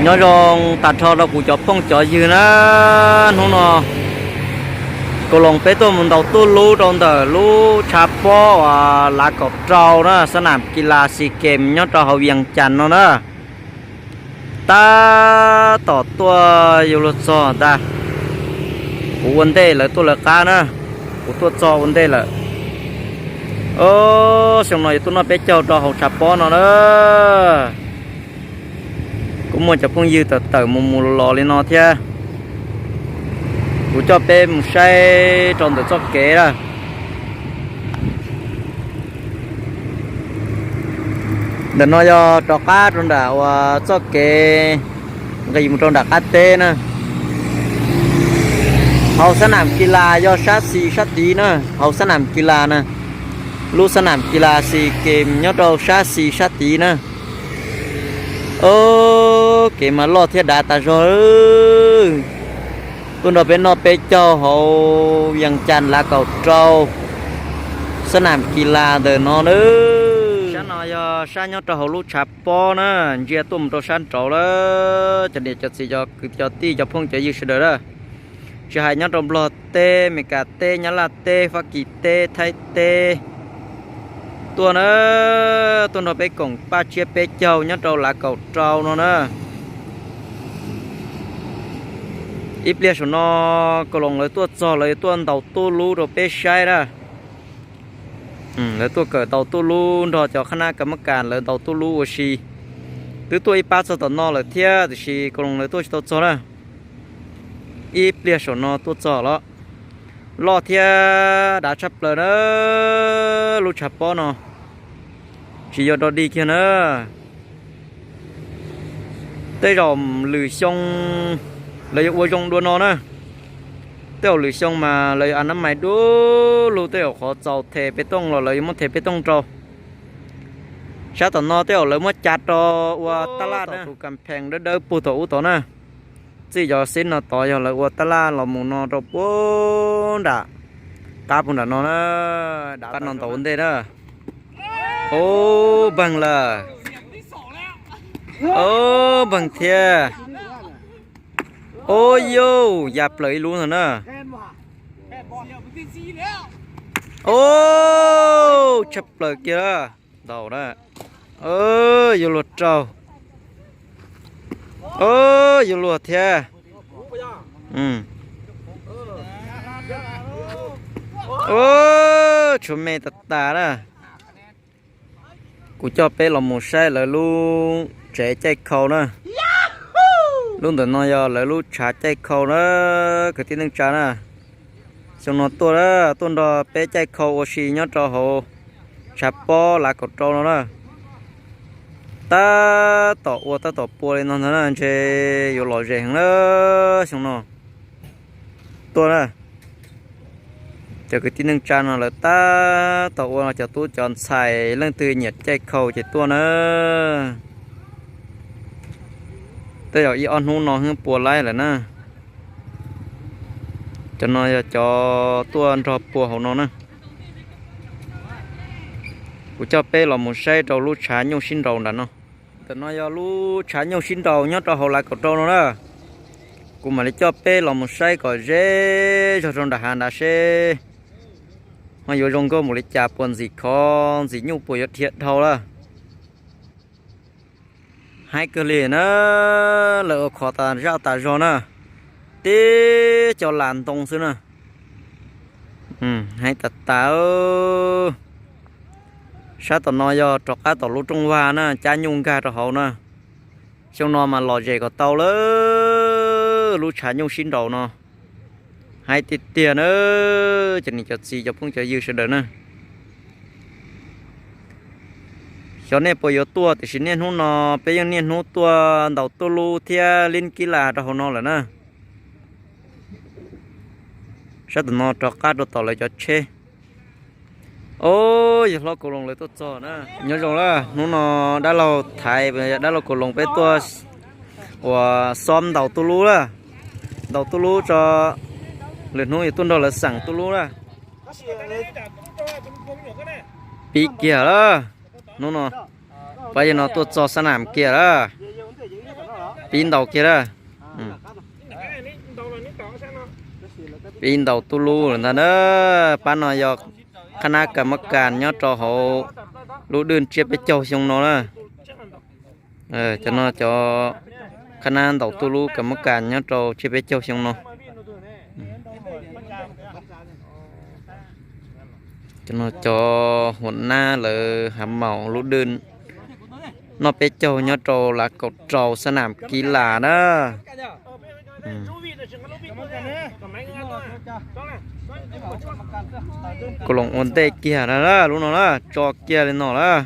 Nyob zoo tas nrho rau kuv cov phooj cov ywg na, hnub no Koos Loos peb tuaj mus ntaus tuj lub rau ntawm lub tshav pob uas lav kaum rau na, xab nam kis las Xis Kees nyob rau hauv Vias Cas no na. Tab tom tuaj yuav luag txog ntag. Kuv ua ntej lawv tuaj lawv qab na, kuv tuaj txog ua ntej lawm. Xyoo no yuav tuaj noj peb caug rau hauv tshav pob no na. Kuj muaj cov phooj ywg tawm tawm mus mus los li no thiab. Kuv coj peb mus saib rau ntawm txoj kev lawm. Ntawm no yog rov qab rau nram uas txoj kev nqis mus rau nram qab teb na. Hauv xab nam kis las yog sab xis sab tid na, hauv xab nam kis las na. Lub xab nam kis las Xis Kees nyob rau sab xis sab tid na. Kev mas loj thiab dav tas zog. Tuaj nrog peb noj peb caug hauv Vias Cas lav kaum rau, xab nam kis las ntawm no na. Sab no yog sab nyob rau hauv lub tshav pob na, ntsia tuaj mus rau sab nraud lawm. Cov niam cov txiv cov kwv cov tij cov phooj cov ywg sawv daws na, tsis hais nyob rau Nplog teb, Amelikas teb, Nyab Laj teb, Fab Kis teb, Thaib teb tuaj na, tuaj nrog peb koom paj tsiab peb caug nyob rau lav kaum rau no na. Ib pliag saum no Koos Loos lawv tuaj txog, lawv yuav tuaj ntaus tuj lub rau peb saib na. Lawv tuaj kawm ntaus tuj lub nrog cov qhab nab kas mab kas lawv ntaus tuj lub ua si. Twb tuaj ib pab txog tom no lawm thiab tiam sis Koos Loos lawv tuaj tsis tau txog na. Ib pliag saum no tuaj txog los. Loj thiab dav tshaj plaws na, lub tshav pob no tsis yog dog dig kiag na. Tej zaum lwm xyoo lawv yuav ua zoo dua no na. Tej zaum lwm xyoo mas lawv yuav a nab mais dua lug, tej zaum qhov txaus them peb tooj los lawv yuav muab them peb tooj rau. Sab tom no tej zaum lawv muab cav rau ua taj laj na, tus kas phees dawb dawb puag tom ub tod na. Txij cov xib no tod yog lawv ua taj laj los mus no rau puag nram qab puag nram no na. Qab no ntaus ua ntej na. Ub, npeeg lawm. Ub, npeeg thiab. Ub, yuj, ya plaws ib lub ntag na. Ub, tshaj plaws kiag na. Ntaus na. Yuav luag raug. Yuav luag thiab. Tshuav me tas tas na. Kuv coj peb los mus saib lawv lub tsev caij khau na. Lub ntawm no yog lawv lub tshav caij khau na, kwv tij neej tsa na. Xyoo no tuaj, tuaj nrog peb caij khau ua si nyob rau hauv tshav pob lav kaum rau no na. Tab tom ua tab tom pua li no ntag na, ntshe yuav lom zem heev na xyoo no. Tuaj na, cov kwv tij neej tsa no lawv tab tom ua, cov tub cov ntxhais leej twg nyiam caij khau ces tuaj na. Tej zaum ib ob hnub no pua laib lawm na. Cov no yog cov tuaj nrog pua hauv no na. Kuv coj peb los mus saib rau lub tshav nyuj sib nraus nram no. Ntawm no yog lub tshav nyuj sib nraus nyob rau hauv lav kaum rau no na. Kuv mam li coj peb los mus saib kom ze zog rau nram hav nrad seb ho yuav zoo nkauj npaum li cas, puas ntxim khov ntxim nyuj, puas yuav dhia dhau lawm. Haib kawg li na, lawv ua khov tas zaj tas zog na, tib co las ntoo xwb na. Haib tas tas. Sab tom no yog rov qab tom lub rooj vag na, cab nyuj nkag rau hauv na. Xyoo no mas lom zem kom tau lawm, lub tshav nyuj sib nraus no. Haib tiag tiag na, cov niam cov txiv cov phooj cov ywg sawv daws na. Xyov nej puas yuav tuaj, tiam sis niaj hnub no peb yeej niaj hnub tuaj ntaus tuj lub thiab lib kib las rau hauv no lawm na. Sab tom no rov qab rau tom lawv cov tsheb. Os, yawg hlob Kaus Loos lawv tuaj txog na. Nyob zoo lawm, hnub no dab laug Thaiv, dab laug Kaus Loos peb tuaj uas xob ntaus tuj lub lawm. Ntaus tuj lub tso, lwm hnub yuav tuaj nrog lawv xeem tuj lub lawm. Pib kiag lawm, hnub no pab yawg no tuaj txog xab nam kiag lawm. Pib ntaus kiag lawm. Pib ntaus tub lub lawm ntag na. Pab no yog qhab nab kas mab kas nyob rau hauv lub dwj tsiab peb caug xyoo no na. Cov no cov qhab nab ntaus tub lub kas mab kas nyob rau tsiab peb caug xyoo no. Cov no cov huam nab lawv hav maum lub dwj noj peb caug nyob rau lav kaum rau xab nam kiv las na. Kaus loos ua ntej kiag na, lub no na, tso kiag li no lawm.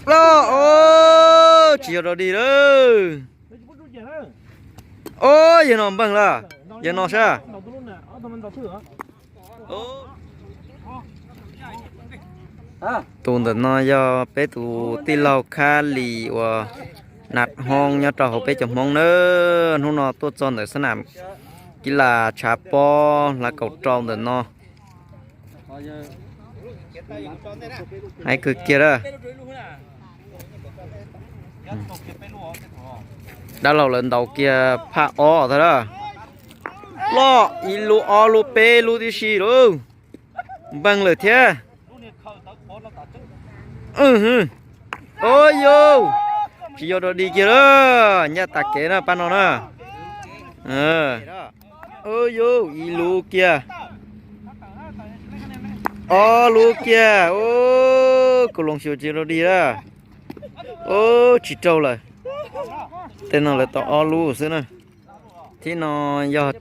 Loj, tsis yog dog dig lawm. Ob, yawg no npeeg lawm, yawg no sab. Tus ntawm no yog peb tus tij laug Khab Lis uas nas hoob nyob rau hauv peb cov Hmoob na. Hnub no tuaj txog ntawm xab nam kiv las tshav pob lav kaum rau ntawm no. Hais kawg kiag lawm. Dab laug lawv ntaus kiag phaj ob tag lawm. Loj ib lub ob lub peb lub tib si lauj. Npeeg lawm thiab. Ua yus, tsis yog dog dig kiag lawm, ncaj tas kev na pab no na. Ua yus, ib lub kiag, ob lub kiag. Kaus loos xyuas tsis yog dog dig lawm. Tsis raug lawm. Tej no lawv tau ob lub xwb na. Thib no yog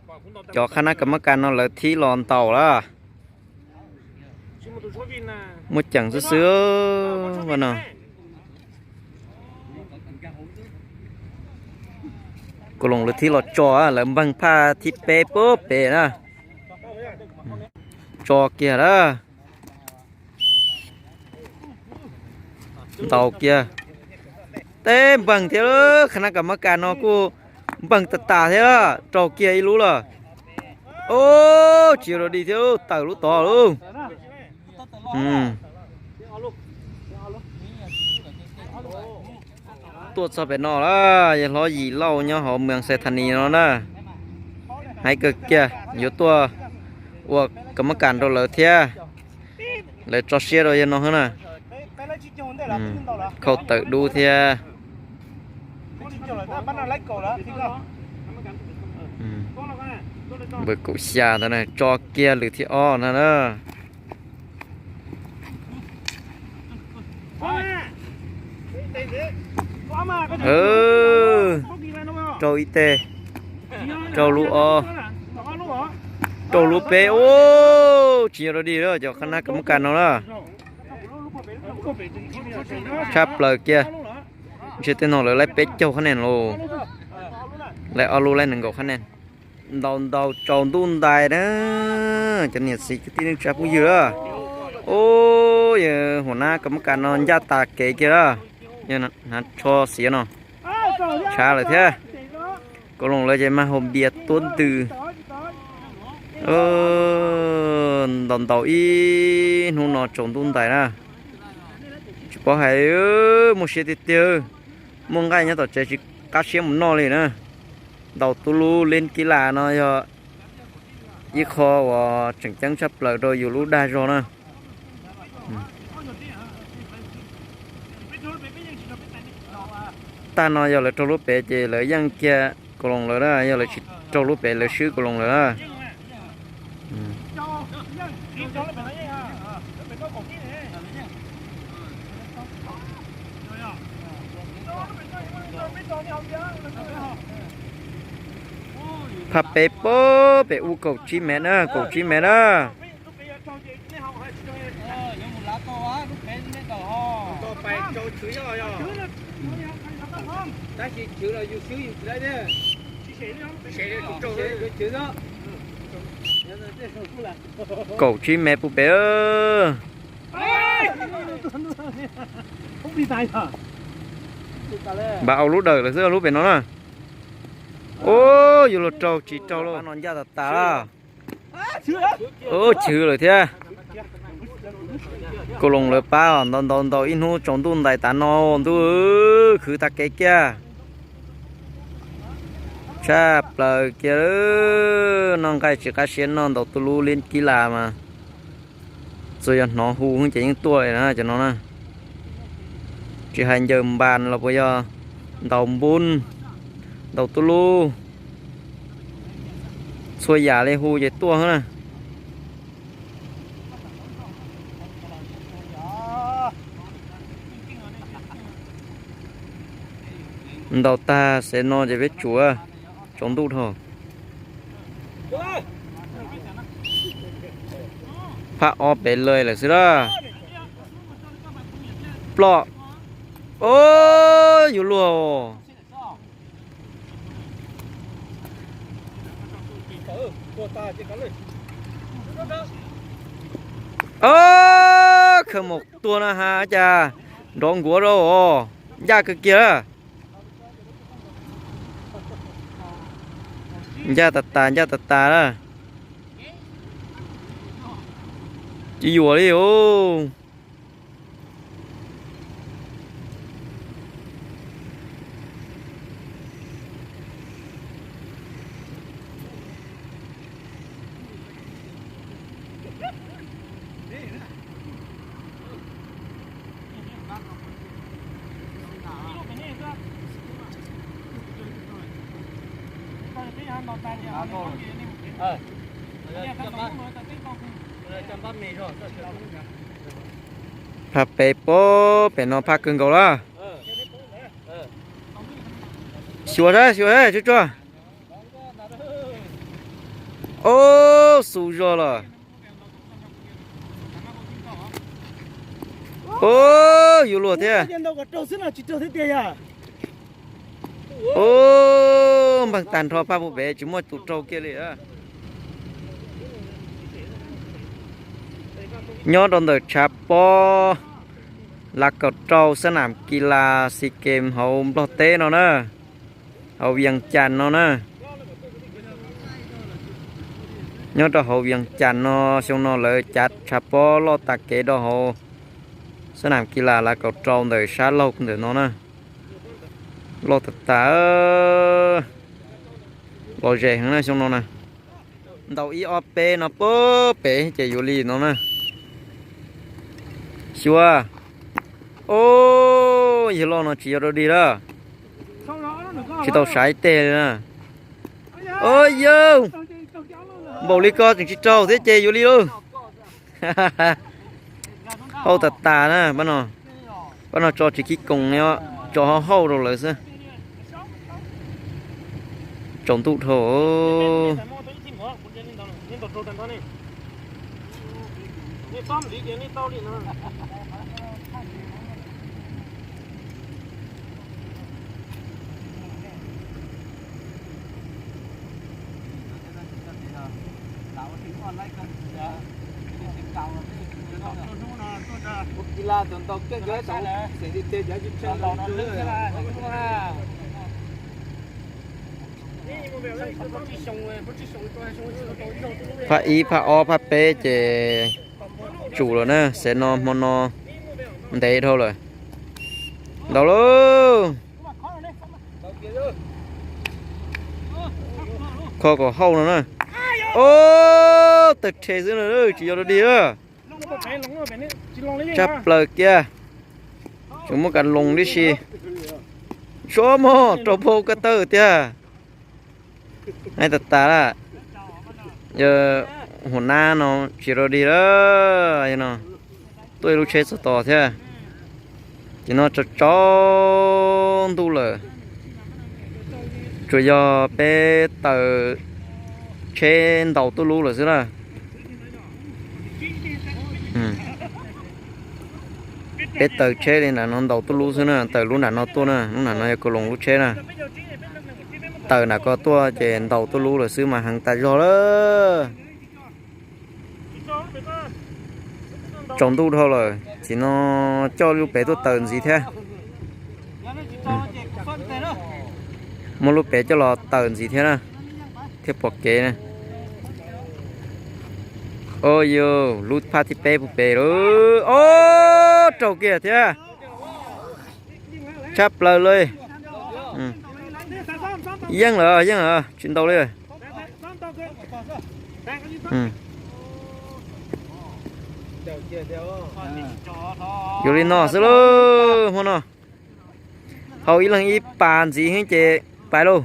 cov qhab nab kas mab kas no lawv thib los ntaus lawm. Muaj ceem xwb xwb no. Kaus loos lawv thib los tso, lawv npeeg phaj thib peb puag pem na. Tso kiag lawm. Ntaus kiag. Teb npeeg thiab, qhab nab kas mab kas no kuj npeeg tas tas thiab, raug kiag ib lub lawm. Tsis yog dog dig thiab, tawm lub tod lauj. Tuaj txog pem no lawm, yawg hlob Yim Lauj nyob hauv Moos Xais Thas Nis no na. Hais kawg kiag, yuav tuaj ua kas mab kas rau lawv thiab. Lawv tso siab rau yawg no na. Khau tawm dub thiab. Npawg kaum xya ntawd na, tso kiag lwm thib ob no na. Raug ib teg, raug lub ob, raug lub peb. Ub, tsis yog dog dig lawm, cov qhab nab kas mab kas no na. Tshaj plaws kiag. Ntshe tej no lawv laib peb caug qhab nen lauj. Laib ob lub laib nees nkaum qhab nen. Ntaus ntaus tsaus ntuj ntais na, cov niam txiv kwv tij neej tsa phooj ywg a. Ub, yawg huam nab kas mab kas no ncaj tas kev kiag lawm. Yawg hnav tsho xiav no, tshav lawm thiab. Kaus loos lawv ces mag haus npias tuab ntws. Ntaus ntaus ib hnub no tsaus ntuj ntais na. Tsis paub hais, muaj siab tiag tiag. Muaj nqaij nyob tom tsev tsis qab siab mus noj li na. Ntaus tub lub leb kib las no yog ib qho uas tseem ceeb tshaj plaws rau yus lub dag zog na. Tag no yog lawv raug lub pem ces lawv yeej kiag kaus loos lawm na, yog lawv tsis raug lub pem lawv swb kaus loos lawm na. Phaj peb puag pem ub kaum tsib mev na, kaum tsib mev na. Kaum tsib mev puag pem. Npaj au lub dawm lawm xwb lub pem no na. Ub, yuav luag raug tsis raug lauj, no ncaj tas tas. Ub, chwv lawm thiab. Kau loos lawv pab os, ntaus ntaus ntaus ib hnub tsaus ntuj ntais tav no, ntuj, khwv tag kev kiag. Tshaj plaws kiag, noj nqaij tsis qab siab noj, ntaus tuj lub liab kib las mas txawm yog hnov hu ces yeej tuaj li na cov no na. Tsis hais ncaws npas los puas yog ntaus npub, ntaus tuj lub, txhua yam li hu ces tuaj na. Ntaus tag xev no ces peb tsum, tsaus ntuj dhau. Phab ob pem lawm xwb lawm. Ploj. Yuav luag. Khawm maum tuag na has cas nrov nkuav rau os, ncaj kawg kiag. Ncaj tas tas, ncaj tas tas na. Tsis yuam li os. Phab peb pem no phaj kawg nkaus lawm. Xyuas sab, xyuas sab tsuag tsuag. Ob, xu zog lawm. Ob, yuav luag thiab. Ob, npaj tag nrho phaj pem tsis muaj tus raug kiag li. Nyob rau ntawm tshav pob Lav Kaum Rau xab nam kis las Xi Kem hauv Nplog teb no na, hauv Vias Cas no na. Nyob rau hauv Vias Cas no, xyoo no lawv cav tshav pob loj tas kev rau hauv xab nam kis las Lav Kaum Rau ntawm sab laug ntawm no na. Loj tas tas, lom zem heev na xyoo no na. Ntaus ib ob peb no pem ces yuav li no na. Xyuas. Ob, yawg loj no tsis yog dog dig lawm. Tsis tau saiv teg li na. Ob yawg, npaum li ko tseem tsis raug thiab ces yuav li lauj. Hauj tas tas na, pab no tso tsis khib koos li, tso hauj hauj rau lawv xwb. Tsaus ntuj dhau. Phab ib, phab ob, phab peb ces tsum lawm na, xev no hmo no ntev dhau lawm. Ntaus lauj. Kho kom hauj no na. Ob, tawg rhe xwb na, tsis yog dog dig na. Tshaj plaws kiag. Tseem muab kav loos tib si. Tsuav mog, rau phau ko taw tiag. Hais tas tas lawm. Yog hua nab no tsis dog dig lawm no, tuaj ib lub tsheb txog tos thiab. Ces no tsaus tsaus ntuj lawm, tsuas yog peb taws tsheb ntaus tuj lub lawm xwb na. Peb taws tsheb li nram no ntaus tuj lub xwb na, taws lub nram no tuaj na, lub nram no yog kaus loos lub tsheb na. Taws nram ko tuaj ces ntaus tuj lub lawm xwb mas heev tas zog lawm. Tsaus ntuj dhau lawm, tsim no coj lub pem tuaj taws ntxiv thiab. Muab lub pem coj los taws ntxiv thiab na, thiaj pom kev na. Ua yus lub phab thib peb puag pem lawm. Ob, raug kiag thiab. Tshaj plaws li. Yeej lawm, yeej lawm, tsis ntaus li. Yuav li no xwb lauj, hmo no. Haus ib leeg ib pas ntxiv heev ces pais lauj.